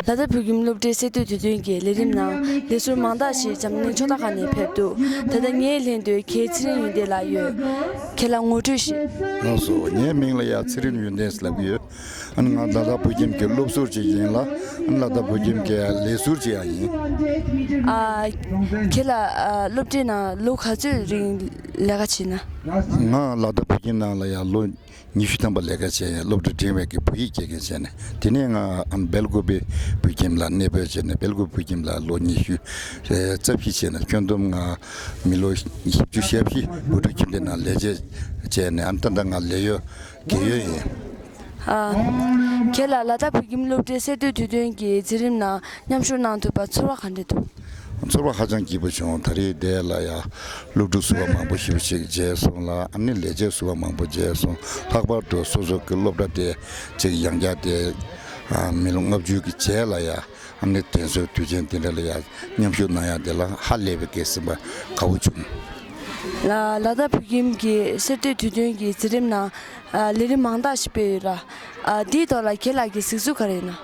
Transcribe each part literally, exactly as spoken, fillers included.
ལ་དྭགས་བོད་ཁྱིམ་སློབ་གྲྭའི་གསར་གཏོད་དུས་སྟོན་གྱི་ལས་རིམ་ནང་ལས་ཟུར་མང་དག་ཞིག་འཛམ་གླིང་ཕྱོགས་མཐའ་ཁག་ནས་ཕེབས་འདུག་ད་ལྟ་ངའི་ལྷན་དུ་རྒན་ཚེ་རིང་ཡོན་ཏན་ལགས་ཡོད། ཁྱེད་ལ་ངོ་སྤྲོད་ཞིག་ལགས་སོ། ངའི་མིང་ལ་ཡ་ཚེ་རིང་ཡོན་ཏན་ཟེར་ལབ་ཀྱི་ཡོད། ཨ་ནི་ང་ལ་དྭགས་བོད་ཁྱིམ་གྱི་སློབ་ཟུར་ཅིག་ཡིན་ལ། ཨ་ནི་ལ་དྭགས་བོད་ཁྱིམ་གྱི་ལས་ཟུར་ཅིག་ཡང་ཡིན། ཨ། ཁྱེད་ལ་ཨ་སློབ་གྲྭའི་ནང་ལོ་ག་ཚོད་རིང་ལས་ཀ་བྱས་ན། ང་ལ་དྭགས་བོད་ཁྱིམ་ནང་ལ་ཡ་ལོ་ཉི་ཤུ་ཐམ་པ་ལས་ཀ་བྱས་ཡ། སློབ་གྲྭ་འབྲིང་བའི་གི་བོད་ཡིག་དགེ་རྒན་བྱས་ནས། དེ་ནས་ང་ཨ་སྦེལ་ཀོབ་པའི་བོད་ཁྱིམ་ལ་གནས་སྤོས་བྱས་ནས། སྦེལ་ཀོབ་བོད་ཁྱིམ་ལ་ལོ་ཉི་ཤུ་རྩ་བཞི་བྱས་ནས། ཁྱོན་བསྡོམས་ང་མི་ལོ་བཞི་བཅུ་ཞེ་བཞི་བོད་ཕྲུག་ཁྱིམ་སྡེ་ནང་ལས་བྱེད་བྱས་ནས། ཨ་ནི་ད་ལྟ་ང་ལས་གཡོལ། རྒས་ཡོལ་ཡིན། ཨ། ཁྱེད་ལ་ལ་དྭགས་བོད་ཁྱིམ་སློབ་གྲྭའི་གསར་གཏོད་དུས་སྟོན་གྱི་མཛད་རིམ་ནང་མཉམ་ཞུགས་གནང་ཐུབ་པར་ཚོར་བ་ག་འདྲ་འདུག་ཚོར་བ་ཧ་ཅང་སྐྱིད་པོ་བྱུང་། ད་རེས་དེ་ལ་ཡ་སློབ་ཕྲུག་ཟུར་པ་མང་པོ་ཞེ་པོ་ཅིག་མཇལ་སོང་ལ། ཨ་ནི་ལས་བྱེད་ཟུར་པ་མང་པོ་མཇལ་སོང་། ལྷག་པར་དུ་སོ་སོ་གི་སློབ་གྲྭ་དེ་ཅིག་ཡང་བསྐྱར་དེ་ཨ་མི་ལོ་ལྔ་བཅུ་གི་རྗེས་ལ་ཡ། ཨ་ནི་དྲན་གསོའི་དུས་ཆེན་དེ་འདྲ་ལ་ཡ་མཉམ་ཞུགས་གནང་ཡ་དེ་ལ་ཧ་ལས་པའི་གི་སེམས་པ་དགའ་བོ་བྱུང་། ལ་ལ་དྭགས་བོད་ཁྱིམ་གྱི་གསར་གཏོད་དུས་སྟོན་གྱི་མཛད་རིམ་ནང་ཨ་ལས་རིམ་མང་དག་ཞིག་སྤེལ་ཡོད་ལ། ཨ་འདིའི་ཐོག་ལ་ཁྱེད་ལགས་ཀྱི་གཟིགས་ཚུལ་ག་རེ་ཡིན་ན།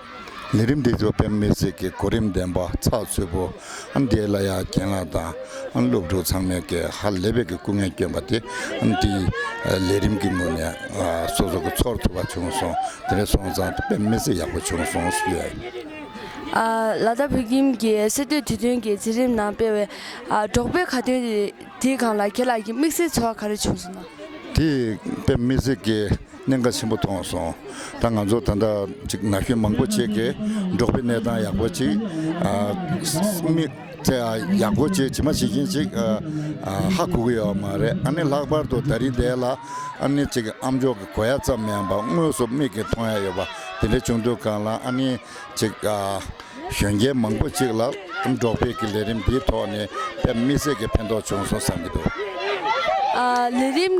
ལས་རིམ་འདི་ཚོ་དཔེ་མི་སྲིད་ཀྱི་གོ་རིམ་ལྡན་པ། ཚགས་ཚུད་པོ། ཨ་འདི་ལ་ཡ་རྒན་ལགས་དང་ཨ་སློབ་ཕྲུག་ཚང་མས་ཀྱི་ཧ་ལས་པའི་ཀྱི་སྐུ་ངལ་བསྐྱོན་པ་དེ། ཨ་འདི་ལས་རིམ་གྱི་ངོས་ནས་ཨ་སོ་སོ་གི་ཚོར་ཐུབ་པ་བྱུང་སོང་། དེ་འདྲ་སོང་ཙང་དཔེ་མི་སྲིད་ཡག་པོ་བྱུང་སོང་ཞུ་ཡ་ཡིན། ཨ་ལ་དྭགས་བོད་ཁྱིམ་གྱི་གསར་གཏོད་དུས་སྟོན་གྱི་མཛད་རིམ་ནང་སྤེལ་བའི་ཨ་འབྲོག་པའི་ཁ་འདོན་དེའི་སྒང་ལ་ཁྱེད་ལགས་ཀྱི་དམིགས་བསལ་ཚོར་བ་ག་རེ་བྱུང་སོང་ན། དེ་དཔེ་མི་སྲིད་ཀྱི་གནད་འགག་ཆེན་པོ་མཐོང་སོང་། ད་ང་ཚོ་ད་ལྟ་ཅིག་ན་གཞོན་མང་པོ་ཅིག་གིས་འབྲོག་པའི་གནས་སྟངས་ཡག་པོ་ཅིག་ཨ་མི་ཚེ་ཡག་པོ་ཅིག་ཇི་མ་ཇི་བཞིན་ཅིག་ཨ་ཧ་གོ་གི་ཡོད་མ་རེད། ཨ་ནི་ལྷག་པར་དུ་ད་རིང་དེ་ལ་ཨ་ནི་ཅིག་ཨ་མཆོག་གི་གོ་ཡ་ཙམ་མིན་པ་དངོས་སུ་མིག་གིས་མཐོང་ཡ་ཡོད་པ་དེ་འདྲ་བྱུང་དུས་སྒང་ལ། ཨ་ནི་ཅིག་ཨ་གཞོན་སྐྱེས་མང་པོ་ཅིག་ལ་འབྲོག་པའི་གི་ལས་རིམ་འདིའི་ཐོག་ནས་དཔེ་མི་སྲིད་ཀྱི་ཕན་ཐོགས་བྱུང་སོང་བསམ་གྱི་འདུག་ཨ་ལས་རིམ་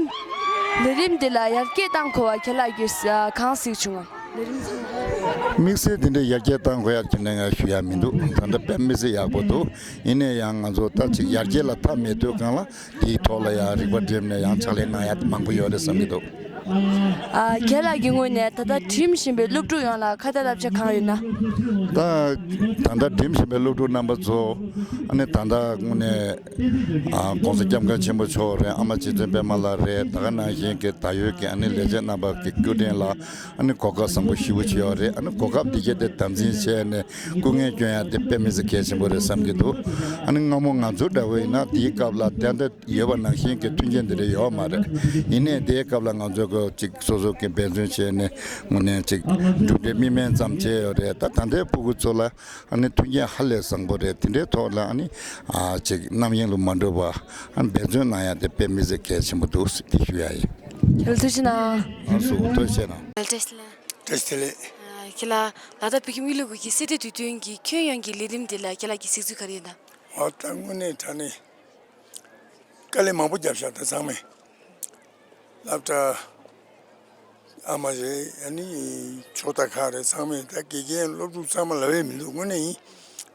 ལས་རིམ་འདི་ལ་ཡར་རྒྱས་གཏང་དགོས་པ་ཁྱེད་ལགས་ཀྱིས་ཨ་གང་གཟིགས་བྱུང་ངམ། ལས་རིམ་དམིགས་བསལ་འདི་འདྲའི་ཡར་རྒྱས་གཏང་དགོས་ཡ་ཁྱེད་ནས་ང་ཞུ་ཡ་མི་འདུག་ད་ལྟ་དཔེ་མི་སྲིད་ཡག་པོ་འདུག་ཡིན་ན་ཡང་ང་ཚོ་ད་ཅིག་ཡར་རྒྱས་ལ་མཐའ་མེད་དུས་སྒང་ལ། དེའི་ཐོག་ལ་ཡང་རིག་པ་སྒྲིམ་ནས་ཡང་ཕྱག་ལས་གནང་ཡ་དེ་མང་པོ་ཡོད་རེད་བསམ་གྱི་འདུག་ཨ་ཁྱེད་ལགས་ཀྱི་ངོས་ནས་ད་ལྟ་འགྲིམ་བཞིན་པའི་སློབ་ཕྲུག་ཡོངས་ལ་ཁ་གཏད་བསླབ་བྱ་གང་ཡོད་ན། ད་ད་ལྟ་འགྲིམ་བཞིན་པའི་སློབ་ཕྲུག་རྣམ་པ་ཚོ། ཨ་ནི་ད་ལྟ་དངོས་གནས་ཨ་༸གོང་ས་༸སྐྱབས་མགོན་ཆེན་པོ་མཆོག་རེད། ཨ་མ་རྗེ་བཙུན་པད་མ་ལགས་རེད། ད་ག་ནང་བཞིན་གྱི་ད་ཡོད་ཀྱི་ཨ་ནི་ལས་བྱེད་རྣམ་པ་གི་སྐུ་དྲིན་ལ། ཨ་ནི་གོ་སྐབས་བཟང་པོ་ཞེ་པོ་ཅིག་ཡོད་རེད། ཨ་ནི་གོ་སྐབས་འདི་གས་དེ་དམ་འཛིན་བྱས་ནས་སྐུ་ངལ་སྐྱོན་ཡ་དེ་དཔེ་མི་སྲིད་གལ་ཆེན་པོ་རེད་བསམ་གྱི་འདུག་ཨ་ནི་སྔ་མོ་ང་ཚོ་འདྲ་བོ་ཡིན་ན་དེའི་སྐབས་ལ་ཏན་ཏན་ཡོད་པ་ནང་བཞིན་གྱི་མཐུན་རྐྱེན་དེ་འདྲ་ཡོད་མ་རེད། ཡིན་ནའི་དེའི་སྐབས་ལ་ང་ཚོ་གི་ཅིག་སོ་སོ་གི་འབད་བརྩོན་བྱས་ནས་དངོས་གནས་ཅིག་གྲུབ་འབྲས་མིག་སྨན་ཙམ་བྱས་ཡོད་རེད། ད་ད་ལྟའི་ཕྲུ་གུ་ཚོ་ལ་ཨ་ནི་མཐུན་རྐྱེན་ཧ་ལས་བཟང་པོ་རེད། དེ་འདྲའི་ཐོག་ལ་ཨ་ནི་ཨ་ཅིག་རྣམ་གཡེང་ལ་མ་འགྲོ་བ། ཨ་ནི་འབད་བརྩོན་གནང་ཡ་དེ་དཔེ་མི་སྲིད་གལ་ཆེན་པོ་འདུག་ཟེར་དེ་ཞུ་ཡ་ཡིན། ཐུགས་རྗེ་གནང་། ཨ་སུ་ཐུགས་རྗེ་གནང་། བཀྲ་ཤིས་བདེ་ལེགས། བཀྲ་ཤིས་བདེ་ལེགས། ཨ་ཁྱེད་ལ་ལ་དྭགས་བོད་ཁྱིམ་དབུས་སློབ་ཁུལ་གྱི་གསར་གཏོད་དུས་སྟོན་གྱི་ཁྱོན་ཡོངས་ཀྱི་ལས་རིམ་དེ་ལ་ཁྱེད་ལ་གི་གཟིགས་ཚུལ་ག་རེ་ཡོད་ན། འོ་ད་དངོས་གནས་དྲང་གནས་དཀའ་ལས་མང་པོ་བརྒྱབ་ཤག་ད་ཚང་མས། སློབ་གྲྭ་ཨ་མ་རེད། ཨ་ནི་ཕྱོགས་མཐའ་ཁག་རེད། ཚང་མས་ད་དགེ་རྒན་སློབ་ཕྲུག་ཚང་མ་ལབ་ཡས་མི་འདུག་དངོས་གནས་ཡིན།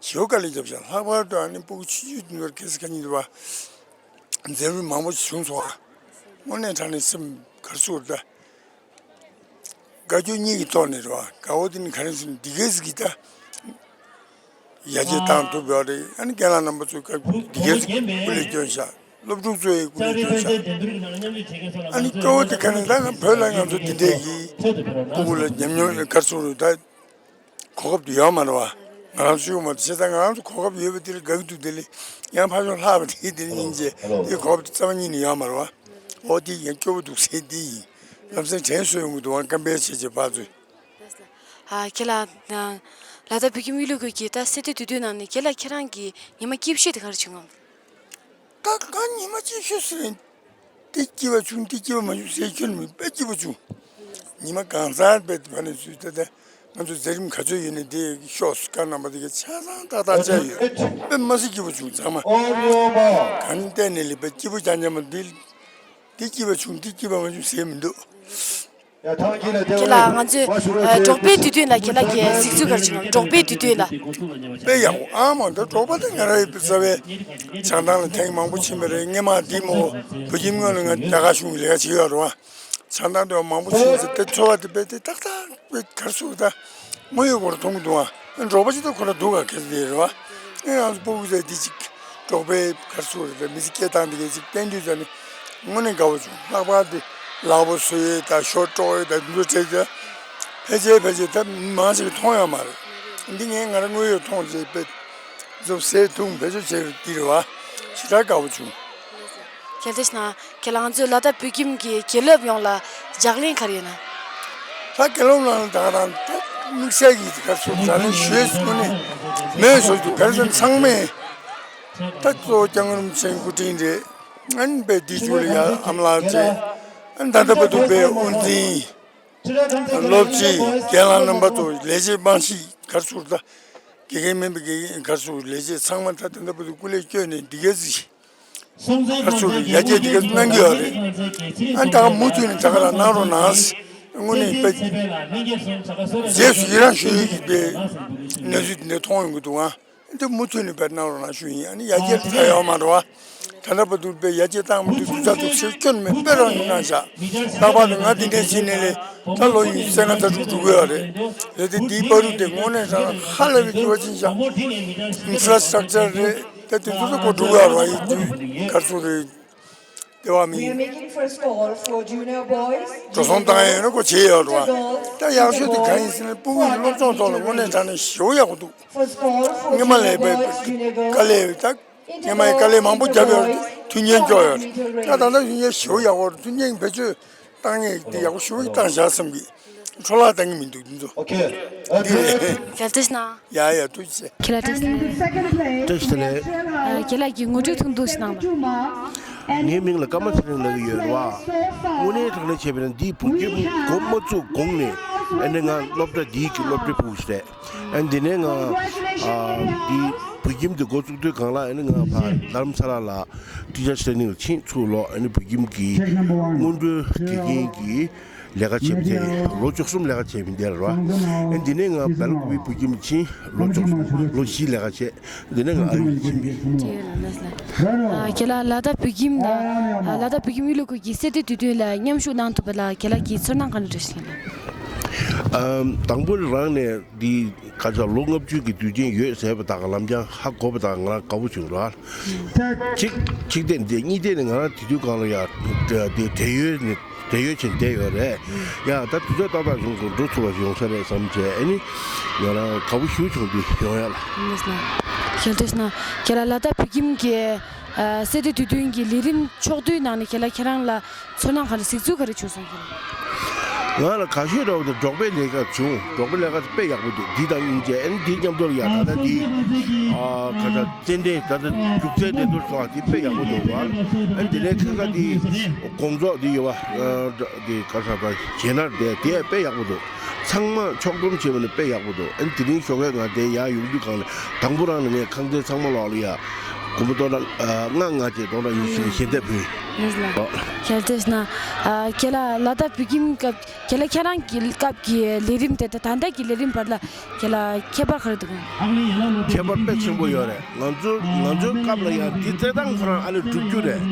ཞེ་པོ་དཀའ་ལས་བརྒྱབ་ཤག་ལྷག་པར་དུ་ཨ་ནི་སྤུ་གུ་ཆུང་ཆུང་དེ་ཚོར་གལ་སྲིད་ཁ་ཉིན་དུ་བ་མཛད་རིམ་མང་པོ་ཞིག་བྱུང་སོང་ཨ། དངོས་གནས་དྲང་གནས་སེམས་ག་རེ་ཟེར་དགོས་རེད་ད། དགའ་སྐྱོ་གཉིས་ཀྱི་ཐོག་ནས་རེད་བ། དགའ་བོ་དེ་ནི་ག་རེ་ཟེར་ན་འདི་གས་ཟིག་གིས་ད་ཡར་རྒྱས་བཏང་ཐུབ་ཡོད་རེད། ཨ་ནི་རྒན་ལགས་རྣམ་པ་ཚོས་སྐབས་འདི་གས་ཟིག་སྐུ་ལས་བསྐྱོན་ཤག་སློབ་ཕྲུག་ཚོས་ཀྱི་སྐུ་ལས་བསྐྱོན་ཤག་ཨ་ནི་སྐྱོ་བོ་དེ་ག་ནས་ད་ང་བོད་ལ་ང་ཚོ་འདི་འདྲས་ཀྱི་སྤུ་གུ་ལ་ཉམས་མྱོང་ག་རེ་ཟེར་དགོས་རེད་ད། གོ་སྐབས་དེ་ཡོད་མ་རེད་བ། ང་རང་ཚོ་ཡོད་མ་རེད། བྱས་ཙང་ང་རང་ཚོ་གོ་སྐབས་ཡོད་པ་དེ་ལ་དགའ་གི་འདུག་དེ་ལས་ཡང་ཕར་ཕྱོགས་ལྷག་པ་དེ་དེ་ནི་སྙིང་རྗེ་དེ་གོ་སྐབས་དེ་རྩ་བ་ཉིད་ནས་ཡོད་མ་རེད་བ། འོ་དེ་ཡང་སྐྱོ་པོ་འདུག་ཟེར་དེ་ཡིན། ལམ་སེང་དྲན་གསོ་ཡོང་གི་འདུག་བ། ཀམ་པའི་བྱས་བྱས་ཕར་ཚུར། ཨ་ཁྱེད་ལ་ལ་དྭགས་བོད་ཁྱིམ་དབུས་སློབ་ཁུལ་གྱི་ད་གསར་གཏོད་དུས་སྟོན་ནང་ནས་ཁྱེད་ལ་ཁྱེད་རང་གི་ཉི་མ་སྐྱིད་ཤོས་དེ་ག་རེ་བྱུང་ངམ། ཀ་ཀ་ཉི་མ་གཅིག་ཤོས་ཟེར་ནས་འདི་སྐྱིད་པ་བྱུང་འདི་སྐྱིད་པ་མ་བྱུང་ཟེར་ཁྱོན་མི་དཔེ་སྐྱིད་པོ་བྱུང་། ཉི་མ་གང་ཚང་དཔེ་ཕ་ནས་ཚུལ་ད་ལྟ་ང་ཚོ་མཛད་རིམ་ག་ཚོད་ཡོད་ནས་འདི་ཤོག་སུ་ཀ་རྣམ་པ་དེ་ག་ཆ་ཚང་ཏག་ཏག་བཅར་ཡོད། དཔེ་མ་སྲིད་སྐྱིད་པོ་བྱུང་ཚང་མ། གང་བལྟས་ནས་ལས་དཔེ་སྐྱིད་པོ་རྐྱང་རྐྱང་མ་འདི་འདི་སྐྱིད་པ་བྱུང་འདི་སྐྱིད་པ་མ་བྱུང་ཟེར་མི་འདུག་ཁྱེད་ལ་ང་ཚོས་ཨ་འབྲོག་པའི་དུས་སྟོན་ལ་ཁྱེད་ལ་གི་གཟིགས་ཚུལ་ག་རེ་བྱུང་ངམ། འབྲོག་པའི་དུས་སྟོན་ལ། དཔེ་ཡག་པོ་ཨ་མ་ད་འབྲོག་པ་ད་ང་རང་ཡི་རྩ་བའི་བྱང་ཐང་ལ་ཐེངས་མང་པོ་ཕྱིན་པ་རེད། སྔས་མ་འདི་མོ་བོད་ཁྱིམ་སྔོན་ལ་ང་རྒྱ་གར་གཞུང་གི་ལས་ཀ་བྱེད་ཡོད་རེད་བ། བྱང་ཐང་དུ་མང་པོ་ཕྱིན་ཟེར་དེ་ཚོར་བ་དེ་དཔེ་དེ་ཏག་ཏག་དཔེ་ག་རེ་ཟེར་ད་དངོས་ཡོད་སྐོར་མཐོང་གི་འདུག་ཨ། འབྲོག་པ་ཅིག་ཏུ་ཁོ་ན་འདུག་ག་ཁེལ་དེ་རེད་བ། ཨེ་ང་ཚོ་སྤུ་གུ་ཚོ་འདི་ཅིག་འབྲོག་པའི་གར་སོང་རེད་མི་ཚེ་སྐྱེལ་སྟངས་འདི་གས་ཅིག་བསྟན་དུས་ཙ་ནི་དངོས་གནས་དགའ་བོ་བྱུང་། ལྷག་པར་དུ་ལག་པ་བཟོ་ཡས་དང་ཞོ་དཀྲོག་ཡས་དང་འདི་ཚོ་བྱས་ཙང་ཕལ་ཆེར་ཕལ་ཆེར་ད་མང་ཞིག་མཐོང་ཡོད་མ་རེད། འདི་ངས་ང་རང་དངོས་ཡོད་མཐོང་རྗེས་དཔེ་ཚོ་ཟས་འཐུང་བེད་སྤྱོད་བྱས་རུ་འདི་རེད་བ། ཞེ་དྲག་དགའ་བོ་བྱུང་། ཁྱེད་ཚོས་ན་ཁྱེད་རང་ཚོའི་ལ་དྭགས་བོད་ཁྱིམ་གྱི་དགེ་སློབ་ཡོངས་ལ་ལྗགས་ལན་ག་རེ་ཡོད་ན། ད་དགེ་སློབ་ནང་ད་ག་རང་ད་དམིགས་བསལ་གྱི་ག་ཚོད་ལྗགས་ལན་ཞུས་སུ་ནས་མེད་སོ་དུ་ག་རེ་ཟེར་ཚང་མས་ད་གཙོ་བོ་སྐྱབས་མགོན་རིན་པོ་ཆེའི་སྐུ་དྲིན་རེད། ཨན་པའི་དེ་ཚོ་ལ་ཡ་ཨམ་ལགས་བྱས་ཨན་ད་ལྟ་བར་དུ་པའི་དབུ་འཛིན་སློབ་སྤྱི་རྒན་ལགས་རྣམ་པ་ཚོ་ལས་བྱེད་དཔང་ཤིག་ག་ཚོད་ད་དགེ་རྒན་མིན་པའི་དགེ་རྒན་ག་ཚོད་ལས་བྱེད་ཚང་མ་ད་ད་ལྟ་བར་དུ་སྐུ་ལས་བསྐྱོན་ནས་འདི་ག་ཟིག་ཁ་ཚུར་ཡར་རྒྱས་འདི་ག་གནང་གི་ཡོད་རེད། ཨ་ད་མུ་མཐུད་ནས་ད་ག་རང་གནང་རོགས་གནང་། དངོས་གནས་དཔེ་རྗེས་སུ་ཡི་རང་ཞུ་ཡི་གི་དཔེ་གནས་ཚུལ་འདི་འདྲ་མཐོང་ཡོང་གི་འདུག་ཨ། འདི་མུ་མཐུད་ནས་དཔེ་གནང་རོགས་གནང་ཞུ་ཡིན། ཨ་ནི་ཡར་རྒྱས་ད་ཡོད་མ་རེད་བ། ད་ལྟ་བར་དུ་དཔེ་ཡར་རྒྱས་བཏང་མི་འདུག་དུས་ཚ་འདུག་ཟེར་སྐྱོན་མེད་དཔེ་རང་གནང་བཞག་ལྷག་པར་དུ་ང་འདི་འདྲ་ཕྱིན་ནས་ལས་ད་ལོ་ཉི་ཤུ་རྩ་ལྔ་ད་དྲུག་འགྲོ་གི་ཡོད་རེད། རེད་དེ་འདིའི་བར་དུ་དེ་དངོས་གནས་རང་ཧ་ལས་པའི་འགྱུར་བ་ཕྱིན་བཞག་ཨིན་ཕྲ་སི་ཊག་ཅར་རེད། ད་དེ་ཚོ་ཚོ་གོ་འགྲོ་ག་ར་ཡི་དུས་གར་སོང་རེད། དེ་བ་མི་འགྲོ་སོང་བཏང་ཡས་ཡོད་ན་གོ་བྱེད་ཡོད་ར། ད་ཡག་ཤོས་དེ་གང་ཡིན་ཟེར་ན་སྤུ་གུ་ཡི་སློབ་སྦྱོང་ཐོག་ལ་དངོས་གནས་དྲང་གནས་ཞེ་པོ་ཡག་པོ་འདུག་སྔོན་མ་ལས་པའི་དཀའ་ལས་ད་སྔོན་མ་ཡི་དཀའ་ལས་མང་པོ་བརྒྱབ་ཡོད་རེད། མཐུན་རྐྱེན་སྐྱོ་ཡོད་རེད། ད་ད་ལྟ་མཐུན་རྐྱེན་ཞེ་པོ་ཡག་པོ་རེད། མཐུན་རྐྱེན་བེད་སྤྱོད་བཏང་ཡས་དེ་ཡག་པོ་ཞེ་པོ་བཏང་བཞག་བསམ་གི་འཕྲོ་བརླག་བཏང་གི་མི་འདུག་འདི་ཚོ། ཨོ་ཁེ། ཨོ་ཁེ། འདི་རེད། ཡ་ཡ་ཐུགས་རྗེ་ཆེ། ཁྱེད་ལ་ཐུགས་རྗེ་ཆེ། བཀྲ་ཤིས་བདེ་ལེགས། ཨ་ཁྱེད་ལ་གི་ངོ་སྤྲོད་ཐུང་ཐུང་ཞིག་གནང་དང་། ངའི་མིང་ལ་ཀརྨ་ཚེ་རིང་ལབ་ཀྱི་ཡོད་རེད་བ། དངོས་གནས་དྲང་གནས་བྱས་པ་ན་འདིའི་བོད་ཁྱིམ་འགོ་མ་བཙུགས་གོང་ནས་ཨ་ནི་ང་སློབ་གྲྭ་འདིའི་གི་སློབ་གྲྭའི་ཕྲུ་གུ་ཞིག་རེད། ཨ་ནི་འདི་ནས་ང་ཨ་འདིའི་བོད་ཁྱིམ་འདི་འགོ་བཙུགས་དུས་སྒང་ལ་ཨ་ནི་ང་ཕར་རྡ་རམ་ས་ལ་ལ་ཊི་ཆར་ཊི་རེ་ནིང་ལ་ཕྱིན་ཚུར་ལོག་ཨ་ནི་བོད་ཁྱིམ་གི་སྔོན་འགྲོའི་དགེ་རྒན་གྱི་ལས་ཀ་བྱེད་པ་དེ་ལོ་བཅུ་གསུམ་ལས་ཀ་བྱས་པ་འདི་རེད་བ། ཨ་འདི་ནས་ང་སྦེལ་ཀོབ་བོད་ཁྱིམ་ཕྱིན་ལོ་བཅུ་གསུམ་ལོ་བཞི་ལས་ཀ་བྱས། འདི་ནས་ང་ཨ་རིར་ཕྱིན་པས། ཨ་ཁྱེད་ལ་ལ་དྭགས་བོད་ཁྱིམ་དང་ལ་དྭགས་བོད་ཁྱིམ་གཡུ་ལོ་ཁུལ་གྱི་སེ་སྟོན་དུས་སྟོན་ལ་མཉམ་ཞུགས་གནང་ཐུབ་པ་ལ་ཁྱེད་ལ་གི་ཚོར་སྣང་ག་འདྲ་ཞིག་ཡིན་ལ། ཨམ་དང་པོ་རང་ནས་འདི་ཁ་ཆ་ལོ་ལྔ་བཅུ་གི་དུས་ཆེན་ཡོད་ཟེར་བ་དག་ལམ་རྒྱང་ཧ་གོ་བ་དག་ང་རང་དགའ་བོ་བྱུང་ར། གཅིག་གཅིག་དེ་འདི་གཉིས་དེ་ནི་ང་རང་དེ་དུས་གང་ལ་ཡ་དེ་དེ་ཡོད་ནི་དེ་ཡོད་ཕྱིན་བསྡད་ཡོད་རེད། ཡ་ད་དུས་ཚོད་ཏག་ཏག་བྱུང་སོང་འགྲོ་ཐུབ་པ་ཡོང་ས་རེད་བསམ་བྱས་ཨ་ནི་ང་རང་དགའ་བོ་ཞེ་པོ་བྱུང་དུས་ཡོང་ཡ་ལ། ཁྱེད་དུས་ན་ཁྱེད་ལ་ལ་དྭགས་བོད་ཁྱིམ་གྱི་ཨ་སེ་སྟོན་དུས་སྟོན་གྱི་ལས་རིམ་ཕྱོགས་བསྡུས་ནང་ནས་ཁྱེད་ལ་ཁྱེད་རང་ལ་ཚོར་སྣང་ག་རེ་གཟིགས་ཚུལ་ག་རེ་བྱུང་སོང་ཁྱེད་ལ། ང་ལ་ག་ཤེད་འདྲ་བོ་དང་འབྲོག་པའི་ལས་ཀ་བྱུང་། འབྲོག་པའི་ལས་ཀ་དེ་དཔེ་ཡག་པོ་འདུག་འདི་དང་སྙིང་རྗེ་ཨ་ནི་འདི་མཉམ་དུ་ལ་ཡ་ད་ལྟ་འདི་ཨ་ག་ད་རྩེད་འགྲན་ད་ལྟ་རྒྱུག་རྩལ་འགྲན་བསྡུར་སོགས་འདི་དཔེ་ཡག་པོ་འདུག་བ། ཨ་ནི་དེ་ནས་ཁ་ཁ་འདི་དགོང་ཚོགས་འདི་ཡོད་བ། འདི་ག་ས་ད་གྱེས་ནར་དེ་དེ་དཔེ་ཡག་པོ་འདུག་ཚང་མ་ཕྱོགས་བསྡོམས་བྱས་པ་ནི་དཔེ་ཡག་པོ་འདུག་ཨ་ནི་དེ་རིང་ཞོགས་ཀས་ང་དེ་ཡར་ཡོང་དུས་སྒང་ལ་དང་པོ་རང་ནས་ངས་ཁང་ཚན་ཚང་མ་ལོག་ལ་ཡ་དགོན་པ་སྟོང་ཕྲག་ལྔ་ལྔ་བཅས་སྟོང་ཕྲག་ཉི་ཤུ་ཞལ་འདེབས་ཕུལ། ལགས་སོ། ཁྱེད་ལ་ཐུགས་རྗེ་ཆེ་གནང་། ཨ་ཁྱེད་ལ་ལ་དྭགས་བོད་ཁྱིམ་སྐབས་ཁྱེད་ལ་ཁྱེད་རང་གི་སྐབས་ཀྱི་ལས་རིམ་དེ་དང་ད་ལྟ་གི་ལས་རིམ་བར་ལ་ཁྱེད་ལ་ཁྱད་པར་ག་རེ་འདུག་ཁྱད་པར་དཔེ་ཆེན་པོ་ཡོད་རེད། ང་ཚོ་ང་ཚོའི་སྐབས་ལ་ཡང་འདི་རྩེད་ཐང་ཁོ་རང་ཨ་ནི་སྒྲུབ་རྒྱུ་རེད།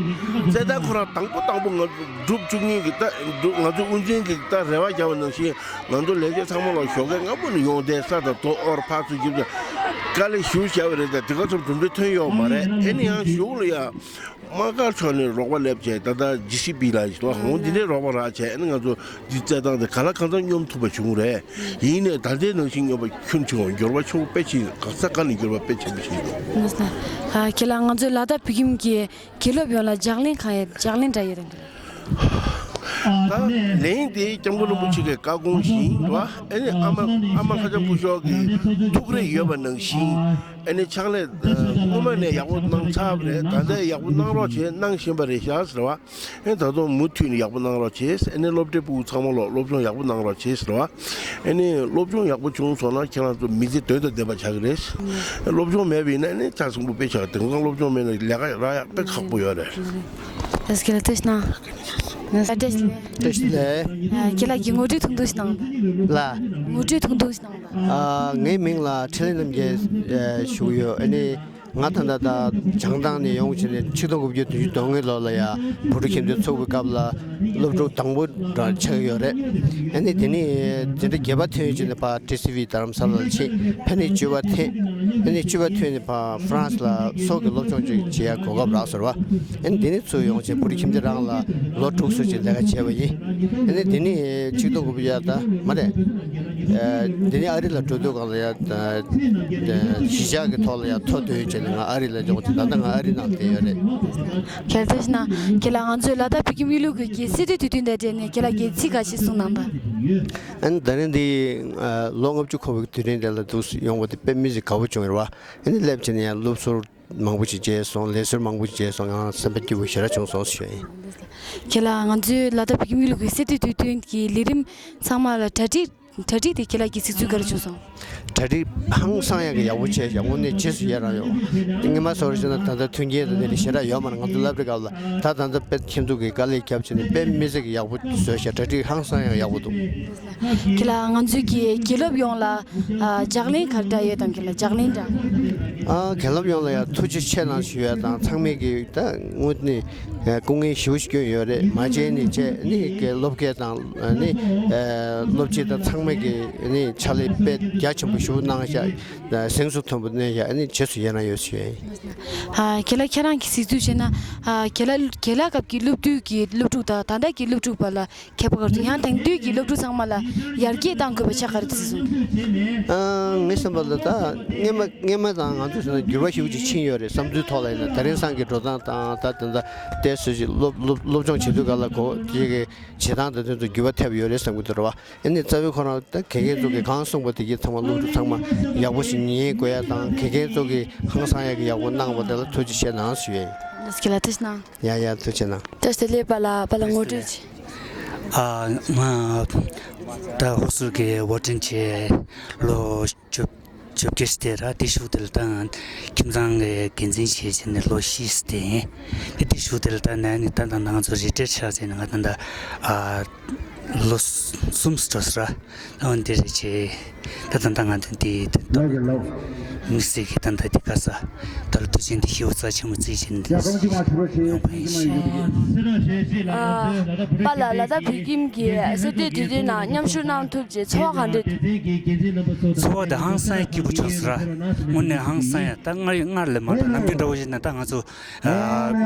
རྩེད་ཐང་ཁོ་རང་དང་པོ་དང་པོ་ང་ཚོ་སྒྲུབ་བཅུག་མཁན་གྱི་ད་ང་ཚོ་དབུ་འཛིན་གྱིས་ད་རེ་བ་བརྒྱབ་པ་ནང་བཞིན་ང་ཚོ་ལས་བྱེད་ཚང་མ་ལ་ཞོགས་ཀས་སྔ་པོ་ནས་ཡོང་དེ་ས་དང་རྡོ་དབོར་ཕར་ཚུར་རྒྱབ་ཀྱང་དཀའ་ལས་ཞེ་པོ་བརྒྱབ་པ་རེད། ད་དེ་ག་ཙམ་གྲུབ་འབྲས་ཐོན་ཡོད་མ་རེད། ཨེ་ནི་ཡང་གཞུག་ལ་ཡང་དམག་སྒར་ཕྱོགས་ནས་རོགས་པ་སླེབས་བྱས་ད་ལྟ་ཇི་སི་པི་ལ་ཞིག་འོ་འདི་ནས་རོགས་པ་རག་བྱས་ཨེ་ནི་ང་ཚོ་འདི་རྩེད་ཐང་དེ་ག་ལ་གང་འཚམ་སྙོམས་ཐུབ་པ་བྱུང་རེད། ཡིན་ནའི་ད་ལྟའི་ནང་བཞིན་སྙོམས་པ་ཁྱོན་ཆེ་བ་འགྱུར་བ་ཆེན་པོ་དཔེ་ཆེ་ག་ས་ག་ནས་འགྱུར་བ་དཔེ་ཆེན་པོ་ཞིག་ཡིན། ཨ་ཁྱེད་ལ་ང་ཚོའི་ལ་དྭགས་བོད་ཁྱིམ་གྱི་དགེ་སློབ་ཡོངས་ལ་ལྗགས་ལན་གང་ཡོད་ལྗགས་ལན་འདྲ་ཡོད་རེད་འདུག་ད་ལན་དེ་སྐྱབས་མགོན་རིན་པོ་ཆེ་གི་བཀའ་དགོངས་བཞིན་རེད་བ། ཨ་ནི་ཨ་མ་ཨ་མ་ལྷ་ལྕམ་སྐུ་ཞབས་ཀྱི་ཐུགས་རེ་ཡོད་པ་ནང་བཞིན་ཨ་ནི་ཕྱག་ལས་སྔོན་མ་ནས་ཡག་པོ་གནང་ཚར་བ་རེད། ད་ལྟ་ཡག་པོ་གནང་རོགས་བྱས་གནང་བཞིན་པ་རེད་ཤག་ཟེར་བ། ཨེ་ད་དུང་མུ་མཐུད་ནས་ཡག་པོ་གནང་རོགས་བྱེད། ཨེ་ནས་སློབ་གྲྭའི་ཕྲུ་གུ་ཚང་མ་ལོག་སློབ་སྦྱོང་ཡག་པོ་གནང་རོགས་བྱེད་ཟེར་བ། ཨེ་ནས་སློབ་སྦྱོང་ཡག་པོ་བྱུང་སོང་ན་ཁྱེད་རང་ཚོ་མི་ཚེ་དོན་དང་ལྡན་པ་ཆགས་ཀྱི་རེད། སློབ་སྦྱོང་མེད་པ་ཡིན་ན་ཨེ་ནས་ཆ་ཚང་པོ་དཔེ་ཆགས། དེང་སང་སློབ་སྦྱོང་མེད་ན་ལས་ཀ་རག་ཡག་དཔེ་ཁག་པོ་ཡོད་རེད། ཨེ་སྐད་ལ་ཐུགས་རྗེ་གནང་། བཀྲ་ཤིས་བདེ་ལེགས། བཀྲ་ཤིས་བདེ་ལེགས། ཁྱེད་ལ་གི་ངོ་སྤྲོད་ཐུང་ཐུང་ཞིག་གནང་། ལ། ངོ་སྤྲོད་ཐུང་ཐུང་ཞིག་གནང་། ཨ་ངའི་མིང་ལ་འཕྲིན་ལས་རྣམ་རྒྱལ་ཞུ་གི་ཡོད། ཨ་ནི། ང་ད་ལྟ་ད་བྱང་ཐང་ནས་ཡོང་བྱས་ནས་ཆིག་སྟོང་དགུ་བརྒྱ་བདུན་ཅུ་དོན་ལྔ་ལོ་ལ་ཡ་བོད་ཕྲུག་ཁྱིམ་སྡེ་ཚུགས་པའི་སྐབས་ལ་སློབ་ཕྲུག་དང་པོ་འདྲ་ཆགས་ཡོད་རེད། ཨ་ནི་དེ་ནས་དེ་འདྲ་བརྒྱད་པ་ཐོན་བྱས་ནས་ཕར་ཊི་སི་ཝི་རྡ་རམ་ས་ལ་ལ་ཕྱིན། ཕ་ནས་བཅུ་པ་ཐོན། ཨ་ནི་བཅུ་པ་ཐོན་ནས་ཕར་ཧྥ་རན་སི་ལ་སོག་གི་སློབ་སྦྱོང་ཅིག་བྱེད་ཡ་གོ་སྐབས་རག་སོང་བ། ཨ་ནི་དེ་ནས་ཚུར་ཡོང་བྱས་བོད་ཕྲུག་ཁྱིམ་སྡེ་རང་ལ་ལོ་དྲུག་ཙམ་ཅིག་ལས་ཀ་བྱས་པ་ཡིན། ཨ་ནི་དེ་ནས་ཆིག་སྟོང་དགུ་བརྒྱ་ད་མ་རེད། ཨ་དེ་ནས་ཨ་རི་ལ་འགྲོ་དུས་སྒང་ལ་ཡ་ད་གཞིས་ཆགས་ཀྱི་ཐོག་ལ་ཡ་ཐོ་འདོན་བྱས་ནས་ང་ཨ་རི་ལ་འབྱོར་བྱས་ད་ལྟ་ང་ཨ་རི་ནང་བསྡད་ཡོད་རེད། གལ་ཏེ་ན་ཁྱེད་ལ་ང་ཚོའི་ལ་དྭགས་བོད་ཁྱིམ་གཉིས་ལུགས་ཀྱི་གསེར་ཐོའི་དུས་སྟོན་དང་འབྲེལ་ནས་ཁྱེད་ལ་གི་ཚིག་ཁ་ཤས་གསུང་གནང་དང་། ཨ་ནི་ད་རིང་འདི་ལོ་ལྔ་བཅུ་འཁོར་བའི་དུས་དྲན་དེ་ལ་འདུག་ཡོང་བ་དེ་དཔེ་མི་སྲིད་དགའ་པོ་བྱུང་རེད་བ། ཨ་ནི་སླེབས་བྱས་ནས་ཡང་སློབ་ཟུར་མང་པོ་ཞིག་མཇལ་སོང་། ལས་ཟུར་མང་པོ་ཞིག་མཇལ་སོང་། ཡང་སེམས་པ་སྐྱིད་པོ་ཞེ་དྲག་བྱུང་སོང་ཞུ་ཡ་ཡིན། ཁྱེད་ལ་ང་ཚོའི་ལ་དྭགས་བོད་ཁྱིམ་གཉིས་ལུགས་ཀྱི་གསེར་ཐོའི་དུས་སྟོན་གྱི་ལས་རིམ་ཚང་མ་ལ་གྲ་སྒྲིག་གྲ་སྒྲིག་དེ་ཁྱེད་ལ་གི་གཟིགས་ཚུལ་ག་རེ་བྱུང་སོང་། གྲ་སྒྲིག་ཧང་སང་ཡག་གི་ཡག་པོ་བྱས་ཤག་དངོས་གནས་རྗེས་སུ་ཡི་རང་ཡོད། སྔོན་མ་བཟོ་འདྲ་བྱས་ན་ད་ལྟ་མཐུན་རྐྱེན་དང་དེ་འདྲ་ཞེ་དྲག་ཡོད་མ་རེད། ང་ཚོ་སློབ་གྲྭའི་སྐབས་ལ། ད་ད་ལྟ་དཔེ་ཁྱེད་ཚོ་གི་དཀའ་ལས་བརྒྱབ་བྱས་ནས་དཔེ་མི་སྲིད་ཀྱི་ཡག་པོ་བཟོས་ཤག་གྲ་སྒྲིག་ཧང་སང་ཡག་ཡག་པོ་འདུག་ཁྱེད་ལ་ང་ཚོའི་གི་དགེ་སློབ་ཡོངས་ལ་ཨ་ལྗགས་ལན་ག་རེ་འདྲ་ཡོད་དམ། ཁྱེད་ལ་ལྗགས་ལན་འདྲ། ཨ་དགེ་སློབ་ཡོངས་ལ་ཡང་ཐུགས་རྗེ་ཆེ་གནང་ཞུ་ཡ་དང་། ཚང་མས་གི་ད་དངོས་གནས་ཨ་སྐུ་ངལ་ཞེ་པོ་ཞིག་བསྐྱོན་ཡོད་རེད། མ་བྱས་ནས་བྱས་ནས་གི་སློབ་དགེ་དང་ནི་ཨ་སློབ་སྤྱི་དང་ཚང་མས་གི་ནི་ཕྱག་ལས་དཔེ་རྒྱ་ཆེན་པོ་ཞེ་པོ་གནང་ཤག་གཟེངས་སུ་ཐོན་པོ་གནང་ཤག་ནི་རྗེས་སུ་ཡི་རང་ཡོད་ཞུ་ཡ་ཡིན། ཨ་ཁྱེད་ལ་ཁྱེད་རང་གི་གཟིགས་ཚུལ་བྱས་ན། ཨ་ཁྱེད་ལ་ཁྱེད་ལ་སྐབས་ཀྱི་སློབ་དུས་ཀྱི་སློབ་ཕྲུག་དང་ད་ལྟ་གི་སློབ་ཕྲུག་བར་ལ་ཁྱད་པར་ག་རེ་འདུག་ཡང་དེང་དུས་ཀྱི་སློབ་ཕྲུག་ཚང་མ་ལ་ཡར་རྒྱས་གཏང་དགོས་པའི་ཆ་ག་རེ་གཟིགས་སོང་། ཨ་ངའི་བསམ་པ་ལ་ད་སྔོན་མ་སྔོན་མ་དང་ང་ཚོ་བྱས་ན་འགྱུར་བ་ཞེ་པོ་ཅིག་ཕྱིན་ཡོད་རེད། བསམ་ཚུལ་ཐོག་ལ་ཡིན་ན། དེ་རིང་སང་གི་འགྲོ་སྟངས་དང་ད་དེ་འདྲ་བལྟས་ཚོད་ཅིག་སློབ་སློབ་སློབ་སྦྱོང་བྱེད་དུས་ག་ལ་གོ་དེ་གི་བྱེད་སྟངས་དང་དེ་ཚོ་འགྱུར་བ་ཐེབས་ཡོད་རེད་བསམ་གྱི་འདུག་རེད་བ། ཨ་ནི་རྩ་བའི་ཁོ་རང་ད་དགེ་རྒན་ཚོ་གིས་གང་གསུངས་པ་དེ་གི་ཚང་མ་སློབ་ཕྲུག་ཚང་མ་ཡག་པོ་ཞིག་ཉན་དགོས་ཡ་དང་། དགེ་རྒན་ཚོ་གིས་ཧང་སང་ཡ་གི་ཡག་པོ་གནང་བ་དེ་ལ་ཐུགས་རྗེ་ཆེ་གནང་ཞུ་ཡ་ཡིན། ལགས་སོ། ཁྱེད་ལ་ཐུགས་རྗེ་གནང་། ཡ་ཡ་ཐུགས་རྗེ་གནང་། ད་དེ་ལས་པཱ་ལགས། པཱ་ལགས་ངོ་སྤྲོད་ཅིག་ཨ་ང་ད་ཧོར་སུལ་གི་ཝར་ཌེན་བྱས་ལོ་བཅོ་བཅོ་བརྒྱད་ཙམ་ར། དེའི་གཞུག་དེ་ལ་ད་ང་ཁྱིམ་ཚང་གི་འགན་འཛིན་བྱས་བྱས་ནས་ལོ་བཞི་ཙམ་བསྡད་ཡིན། དེ་དེའི་གཞུག་དེ་ལ་ད་ནས་ནི་ད་ད་ང་ཚོ་རི་ཊེར་ཆགས་བྱས་ནས་ང་ད་ད་ཨ་ལོ་གསུམ་ཙམ་འགྲོ་སོང་ར། ཨ་འདི་རེད་བྱས། ད་ད་ད་ང་ད་འདི་ད་དམིགས་བསལ་གྱི་ད་ད་འདི་ག་ས་ད་ལོ་དུས་ཆེན་འདི་ཞེ་པོ་རྩ་ཆེན་པོ་བརྩིས་བྱས་ནས་འདི་ཡོང་པ་ཡིན་ཞེས། ཨ་པཱ་ལགས། ལ་དྭགས་བོད་ཁྱིམ་གྱི་གསེར་ཐོའི་དུས་སྟོན་ནང་མཉམ་ཞུགས་གནང་ཐུབ་རྗེས་ཚོར་བ་ག་འདྲ་འདུག་ཚོར་བ་དེ་ཧང་སང་ཡ་སྐྱིད་པོ་བྱུང་སོང་ར། དངོས་གནས་ཧང་སང་ཡ། ད་སྔར་སྔར་ལས་མ་གཏོགས་ནམ་རྒྱུན་འདྲ་བོ་ཞིག་ན་ད་ང་ཚོ་ཨ་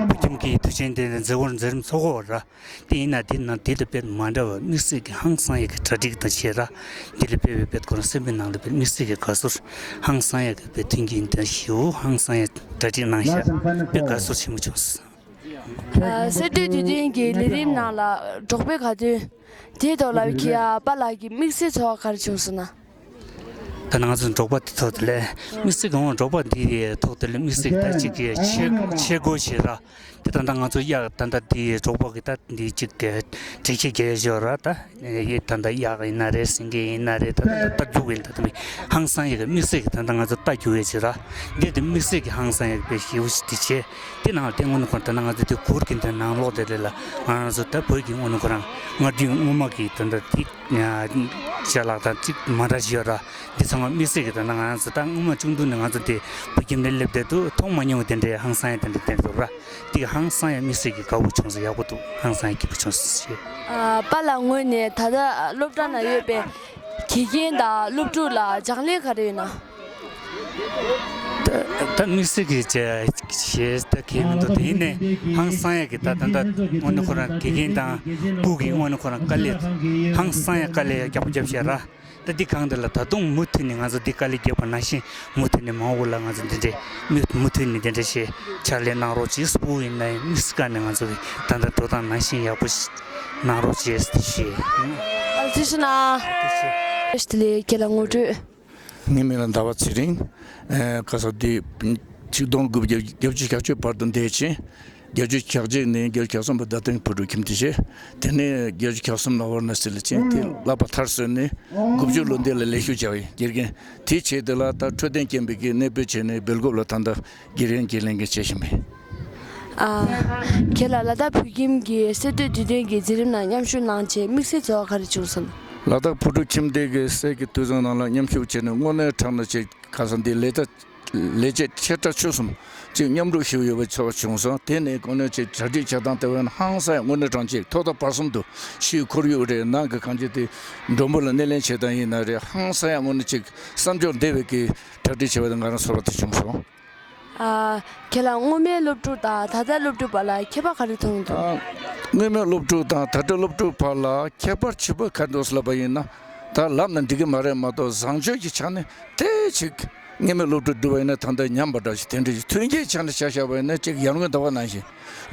བོད་ཁྱིམ་གྱི་དུས་ཆེན་དེ་མཛད་སྒོར་མཛད་རིམ་ཚོགས་ཀྱི་ཡོད་ར། དེ་ཡིན་ན་དེ་ནང་དེ་ལ་དཔེ་མ་འདྲ་བ་དམིགས་བསལ་གྱི་ཧང་སང་ཡ་གི་གྲ་སྒྲིག་དང་བྱས་ར། དེ་ལ་དཔེ་དཔེ་དཔེ་ཁོ་རང་སེམས་པའི་ནང་ལ་དཔེ་དམིགས་བསལ་གྱི་དགའ་ཚོར་ཧང་སང་ཡ་གི་དཔེ་མཐུན་རྐྱེན་དང་ཞེ་པོ་ཧང་སང་ཡ་གྲ་སྒྲིག་གནང་ཤག་དཔེ་དགའ་ཚོར་ཆེན་པོ་བྱུང་སོང་། ཨ་གསེར་ཐོའི་དུས་སྟོན་གྱི་ལས་རིམ་ནང་ལ་འབྲོག་པའི་དགའ་སྟོན་དེའི་ཐོག་ལ་ཁྱེད་པཱ་ལགས་ཀྱི་དམིགས་བསལ་ཚོར་བ་ག་རེ་བྱུང་སོང་ན། ད་ང་ཚོ་འབྲོག་པ་དེ་ཐོག་དེ་ལས་དམིགས་བསལ་གྱི་འོང་འབྲོག་པ་འདི་ཐོག་དེ་ལས་དམིགས་བསལ་གྱི་ད་ཅིག་གི་ཆས་ཆས་གོས་བྱས་ར། དེ་ད་ལྟ་ང་ཚོ་གཡག་ད་ལྟ་དེ་འབྲོག་པ་གི་ད་འདི་ཅིག་གི་དྲེག་ཆས་རྒྱག་ཡས་ཡོད་ར། ད་ཡེ་ད་ལྟ་གཡག་ཡིན་ན་རེད། སེང་གེ་ཡིན་ན་རེད། ད་ད་ལྟ་རྟ་རྒྱུག་ཡིན། ད་ད་མི་ཧང་སང་ཡ་གི་དམིགས་བསལ་གྱི་ད་ལྟ་ང་ཚོ་རྟ་རྒྱུག་ཡས་བྱས་ར། འདི་དེ་དམིགས་བསལ་གྱི་ཧང་སང་ཡ་གི་དཔེ་ཞེ་པོ་ཞིག་དེ་བྱས། དེ་ནང་ལ་དེ་དངོས་གནས་ཁོ་ད་ནང་ང་ཚོ་དེ་གུར་གྱི་དེ་ནང་ལོགས་དེ་རེད་ལ། ང་རང་ཚོ་ད་བོད་ཀྱི་དངོས་གནས་ཁོ་རང་སྔར་རྒྱུན་སྔོན་མ་གི་དེ་འདྲ་དེ་ཅ་ལག་དང་ཅིག་མ་འདྲ་ཞིག་ཡོད་ར། འདི་ཚང་མ་དམིགས་བསལ་གྱི་ད་ནང་ང་ཚོ་ད་སྔོན་མ་ཆུང་དུས་ནས་ང་ཚོ་དེ་བོད་ཁྱིམ་ནས་སླེབས་དེ་དུ་མཐོང་མ་མྱོང་བ་དེ་འདྲའི་ཧང་སང་ཡ་དེ་འདྲ་དེ་འདྲ་ར། དེ་ཧང་སང་ཡ་དམིགས་བསལ་གྱི་དགའ་པོ་བྱུང་སོང་། ཡག་པོ་འདུག་ཧང་སང་ཡ་སྐྱིད་པོ་བྱུང་སོང་ཞེས། ཨ་པཱ་ལགས་ངོས་ནས་ད་ལྟ་སློབ་གྲྭ་ནང་ཡོད་པའི་དགེ་རྒན་དང་སློབ་ཕྲུག་ལ་ལྗགས་ལན་ག་རེ་ཡོད་ན། ད་ད་དམིགས་བསལ་གྱི་བྱས་བྱས་ད་གལ་མི་འདུག་དེ་ཡིན་ནའི་ཧང་སང་ཡ་གི་ད་ད་ད་དངོས་གནས་ཁོ་རང་དགེ་རྒན་དང་སྤུ་གི་དངོས་གནས་ཁོ་རང་དཀའ་ལས་ཧང་སང་ཡ་དཀའ་ལས་རྒྱག་པོ་རྒྱབ་བྱས་ར། ད་འདི་གང་འདི་ལ་ད་དུང་མུ་མཐུད་ནས་ང་ཚོ་འདི་དཀའ་ལས་རྒྱབ་པ་ནང་བཞིན་མུ་མཐུད་ནས་མ་འོངས་པ་ལ་ང་ཚོ་འདི་འདྲའི་མུ་མུ་མཐུད་ནས་འདི་འདྲ་བྱས་ཕྱག་ལས་གནང་རོགས་གྱིས། སྤུ་ཡིན་ན་ཡང་དམིགས་བསལ་ག་ནས་ང་ཚོ་གི་ད་ལྟ་འགྲོ་སྟངས་ནང་བཞིན་ཡག་པོ་ཞིག་གནང་རོགས་གྱིས་ཞེས། ཨ་ཐུགས་རྗེ་གནང་། ཐུགས་རྗེ་ཆེ། དེ་ལས་ཁྱེད་ལ་ངོ་སྤྲོད། ངའི་མིང་ལ་ཟླ་བ་ཚེ་རིང་། ཨེ་ག་ས་འདི་ཆིག་སྟོང་དགུ་བརྒྱ་བརྒྱད་ཅུ་གྱ་བརྒྱད་བར་དུ་བསྡད་ཅིང་། བརྒྱད་ཅུ་གྱ་གཅིག་ནས་བརྒྱད་ཅུ་གྱ་གསུམ་བར་རྡ་སྟེང་བོད་ཕྲུག་ཁྱིམ་སྡེ་བྱས། དེ་ནས་བརྒྱད་ཅུ་གྱ་གསུམ་ལ་ཝར་ན་སི་ལ་ཕྱིན། དེ་བསླབ་པ་མཐར་སོན་ནས་དགུ་བཅུ་ལོ་འདི་ལ་ལས་ཞུགས་བྱས་པ་ཡིན། དགེ་རྒན་དེའི་རྗེས་དེ་ལ་ད་འཕྲོད་བསྟེན་རྐྱེན་པས་ཀྱི་གནས་སྤོས་བྱས་ནས་སྦེལ་ཀོབ་ལ་ད་ལྟ་དགེ་རྒན་གྱི་ལས་འགན་བྱེད་བཞིན་པ་ཡིན། ཨ། ཁྱེད་ལ་ལ་དྭགས་བོད་ཁྱིམ་གྱི་གསེར་ཐོའི་དུས་སྟོན་གྱི་མཛད་རིམ་ནང་མཉམ་ཞུགས་གནང་རྗེས་དམིགས་བསལ་ཚོར་བ་ག་རེ་བྱུང་སོང་། ལ་དྭགས་བོད་ཕྲུག་ཁྱིམ་སྡེ་གི་གསེར་གྱི་དུས་བཟང་ནང་ལ་མཉམ་ཞུགས་བྱས་ནས་དངོས་གནས་དྲང་གནས་ཅིག་ག་ས་འདི་ལས་ཀ་ ལས་བྱེད་ཆེ་ཕྲ་ཆུང་གསུམ་ཅིག་མཉམ་རུབ་ཞུས་ཡོད་པའི་ཚོར་བ་བྱུང་སོང་། དེ་ནས་དངོས་གནས་ཅིག་གྲ་སྒྲིག་བྱེད་སྟངས་དེ་བས་ན་ཧང་སང་ཡང་དངོས་གནས་དྲང་ཅིག་ཐོག་མཐའ་བར་གསུམ་དུ་ཕྱིའི་ཁོར་ཡུག་རེད། ནང་གི་གང་ཅི་དེ་མགྲོན་པོ་ལ་སྣེ་ལེན་བྱེད་སྟངས་ཡིན་ན་རེད། ཧང་སང་ཡང་དངོས་གནས་ཅིག་བསམ་སྦྱོར་འདས་པའི་གི་གྲ་སྒྲིག་བྱས་པ་དེ་ང་རང་ཚོར་བ་དེ་བྱུང་སོང་། ཨ། ཁྱེད་ལ་སྔོན་མའི་སློབ་ཕྲུག་དང་ད་ལྟའི་སློབ་ཕྲུག་བར་ལ་ཁྱད་པར་ག་རེ་མཐོང་གི་འདུག་ཨ། སྔོན་མའི་སློབ་ཕྲུག་དང་ད་ལྟའི་སློབ་ཕྲུག་བར་ལ་ཁྱད་པར་ཆེ་པོ་ག་རེ་འདུག་ཟེར་ལབ་པ་ཡིན་ན། ད་ལབ་ན་འགྲིག་གི་མ་རེད་མ་གཏོགས། བཟང་སྤྱོད་ཀྱི་ཆ་ནས་དེ་ཅིག་སྔོན་མའི་སློབ་ཕྲུག་བསྡུར་བ་ཡིན་ན་ད་ལྟ་ཉམས་པ་འདྲ་ཞིག་དེ་འདྲ་ཞིག་མཐུན་རྐྱེན་ཆ་ནས་ཆ་བཞག་པ་ཡིན་ན་ཅིག་ཡར་ངོའི་ཟླ་བ་ནང་བཞིན་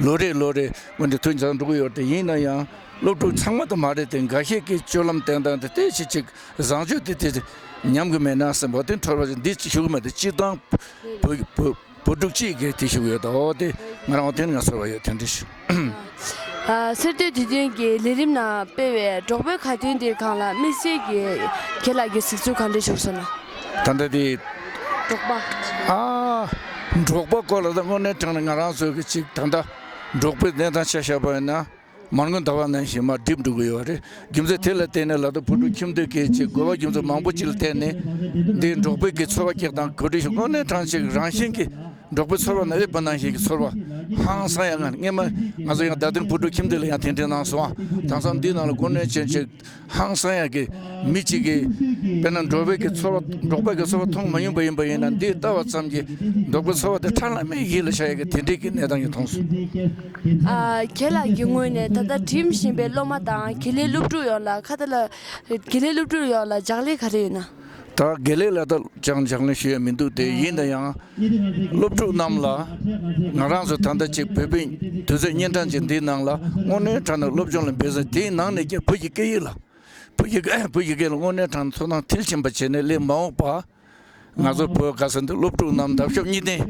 ལོ་རེ་ལོ་རེ་སྔོན་དུ་མཐུན་ཆགས་འགྲོ་གི་ཡོད་རེད། དེ་ཡིན་ན་ཡང་སློབ་ཕྲུག་ཚང་མ་དུ་མ་རེད་དེ། འགའ་ཤས་ཀྱི་སྤྱོད་ལམ་བསྟེན་སྟངས་དེ་དེ་ཅིག་ཅིག་བཟང་སྤྱོད་དེ་དེ་ཉམས་ཀྱི་མེད་ན་བསམ་པ་དེ་འཕྲོ་བ་འདི་ཞུ་གི་མེད་དེ། སྤྱིར་བཏང་བོད་བོད་བོད་ཕྲུག་གཅིག་གིས་དེ་ཞུ་གི་ཡོད་དོ། དེ་ང་རང་དེ་ནས་ང་ཚོར་བ་ཡོད། དེ་འདྲ་ཞིག་ཨ། གསར་གཏོད་དུས་སྟོན་གྱི་ལས་རིམ་ནང་སྤེལ་བའི་འབྲོག་པའི་ཁ་ཏོན་དེའི་སྒང་ལ་དམིགས་བསལ་གྱི་ཁྱེད་ལགས་ཀྱི་གཟིགས་ཚུལ་ག་འདྲ་བྱུང་སོང་ན། ད་ལྟ་དེ་འབྲོག་པ། ཨ། འབྲོག་པ་སྐོར་ལ་ད་དངོས་གནས་དྲང་ནས་ང་རང་ཚོ་གི་ཅིག་ད་ལྟ་འབྲོག་པའི་གནས་སྟངས་ཆ་བཞག་པ་ཡིན་ན། མར་ངོའི་ཟླ་བ་ནང་བཞིན་མར་འགྲིབ་འགྲོ་གི་ཡོད་རེད། རྒྱུ་མཚན་དེ་ལ་བརྟེན་ནས་ལ་དྭགས་བོད་ཕྲུག་ཁྱིམ་སྡེ་གི་ཅིག་དགོས་པ་རྒྱུ་མཚན་མང་པོ་ཅིག་ལ་བརྟེན་ནས་འདི་འབྲོག་པའི་གི་ཚོར་བ་སྐྱེ་སྟངས་གོ་སྒྲིག་ཞུ། དངོས་གནས་དྲང་ཅིག་རང་བཞིན་གྱི་འབྲོག་པའི་ཚོར་བ་ནང་ཨེ་པ་ནང་བཞིན་གྱི་ཚོར་བ་ཧང་སང་ཡང་ང་སྔས་མ་ང་ཚོ་ཡང་རྡ་སྟེང་བོད་ཕྲུག་ཁྱིམ་སྡེ་ལ་ཡང་དེ་འདྲའི་གནང་སོང་ཨ། དེང་སང་འདི་ནང་ལ་དངོས་གནས་ཅན་ཅིག་ཧང་སང་ཡག་གི་མི་གཅིག་གིས་དཔེར་ན་འབྲོག་པའི་གི་ཚོར་བ་འབྲོག་པའི་གི་ཚོར་བ་མཐོང་མ་མྱོང་པ་ཡིན་པ་ཡིན་ན། འདི་ལྟ་བ་ཙམ་གྱིས་འབྲོག་པའི་ཚོར་བ་དེ་ཁྲ་ལམ་མེ་ཡིད་ལ་ཤར་ཡག་གི་དེ་འདྲའི་གི་གནས་སྟངས་ཀྱི་མཐོང་སོང་། ཨ། ཁྱེད་ལགས་ཀྱི་ངོས་ནས་ད་ལྟ་འགྲིམ་བཞིན་པའི་སློབ་མ་དང་དགེ་ལས་སློབ་ཕྲུག་ཡོངས་ལ་ཁ་ད་ལ་དགེ་ལས་སློབ་ཕྲུག་ཡོངས་ལ་ལྗགས་ལན་ག་རེ་ཡོད་ན། ད་དགེ་ལས་ལ་ད་ཅང་ལྗགས་ལན་ཞུ་ཡ་མི་འདུག་དེ་ཡིན་ན་ཡང་སློབ་ཕྲུག་རྣམས་ལ་ང་རང་ཚོ་ད་ལྟ་ཅིག་བོད་པའི་དུས་ཚོད་གཉན་འཕྲང་ཅན་འདིའི་ནང་ལ་དངོས་གནས་དྲང་གནས་སློབ་སྦྱོང་ལ་འབད་བརྩོན། དེའི་ནང་ནས་ཀྱང་བོད་ཀྱི་སྐད་ཡིག་ལ། བོད་ཀྱི་བོད་ཀྱི་སྐད་ལ་དངོས་གནས་དྲང་གནས་ཐོབ་ཐང་མཐིལ་ཕྱིན་པ་བྱས་ནས་སླེབས་མ་འོངས་པ། ང་ཚོ་བོད་ག་ས་འདི་སློབ་ཕྲུག་རྣམས་འདབ་ཆགས་གཉིས་ལྡན་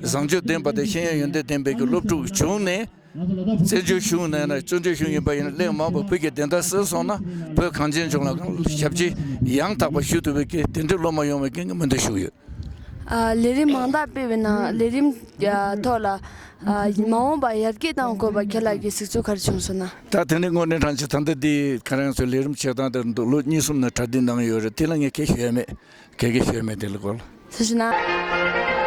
བཟང་སྤྱོད་ལྡན་པ་དང་ཤེས་ཡོན་ཡོན་ཏན་ལྡན་པའི་གི་སློབ་ཕྲུག་བྱུང་ནས། བཙན་བྱོལ་གཞུང་ནང་ན་བཙན་བྱོལ་གཞུང་ཡིན་པ་ཡིན་ན་སླེབས་མ་འོངས་པ་བོད་ཀྱི་བདེན་མཐའ་གསལ་སོང་ན། བོད་གངས་ཅན་ལྗོངས་ལ་ཞབས་ཕྱི་ཡང་དག་པ་ཞུ་ཐུབ་པའི་གི་དེ་འདྲའི་སློབ་མ་ཡོང་བའི་གི་སྨོན་འདུན་ཞུ་གི་ཡོད། ཨ། ལས་རིམ་མང་དག་སྤེལ་བའི་ནང་ལས་རིམ་ཐོག་ལ་ཨ་མ་འོངས་པར་ཡར་རྒྱས་གཏང་དགོས་པ་ཁྱེད་ལགས་ཀྱི་གཟིགས་ཚུལ་ག་རེ་བྱུང་སོང་ན། ད་དེ་ནི་དངོས་གནས་དྲང་ཆེ་ད་ལྟ་འདི་ཁ་རང་ཚོའི་ལས་རིམ་བྱེད་སྟངས་དེ་འདུག་ལོ་གཉིས་གསུམ་ནས་གྲ་སྒྲིག་གནང་ཡོད་རེད། དེ་ལ་ངས་གལ་ཞུ་ཡ་མེད། གལ་གལ་ཞུ་ཡ་མེད་དེ་ལ་སྐོར་ལ། ཐུགས་རྗེ་གནང་།